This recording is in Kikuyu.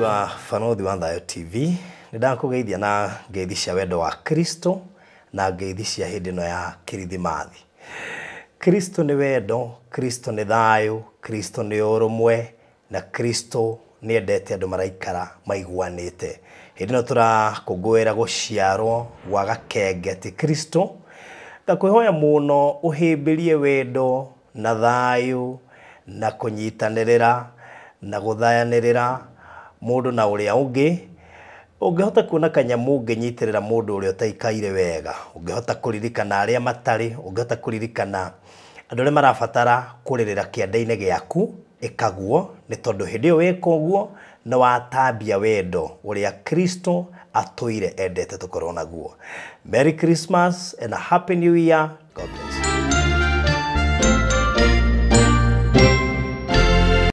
Wa Banothi wa Thayo TV, nĩ ndakũgeithia na ngeithi cia wendo wa Kristo na ngeithi cia hĩndĩ ĩno ya Kirithimathi. Kristo nĩ wendo, Kristo nĩ thayũ, Kristo nĩ ũrũmwe na Kristo nĩ endete andũ maraikara maiguanĩte. Hĩndĩ ĩno tũrakũngũĩra gũciarwo gwa gakenge ti Kristo, ngakwĩhoya mũno ũhĩmbĩrie wendo na thayũ na kũnyitanĩrĩra na gũthayanĩrĩra mũndũ na ũrĩa ũngĩ. Ũngĩhota kuona kanyamũ ũngĩnyitĩrĩra mũndũ ũrĩa ũtaikaire wega, ũngĩhota kũririkana arĩa matarĩ, ũngĩhota kũririkana andũ arĩa marabatara kũrĩrĩra kĩanda-inĩ gĩaku, ĩkaguo, nĩ tondũ hĩndĩ ĩyo weka ũguo nĩ watambia wendo ũrĩa Kristo atũire endete tũkorwo naguo. Merry Christmas and a Happy New Year. God bless.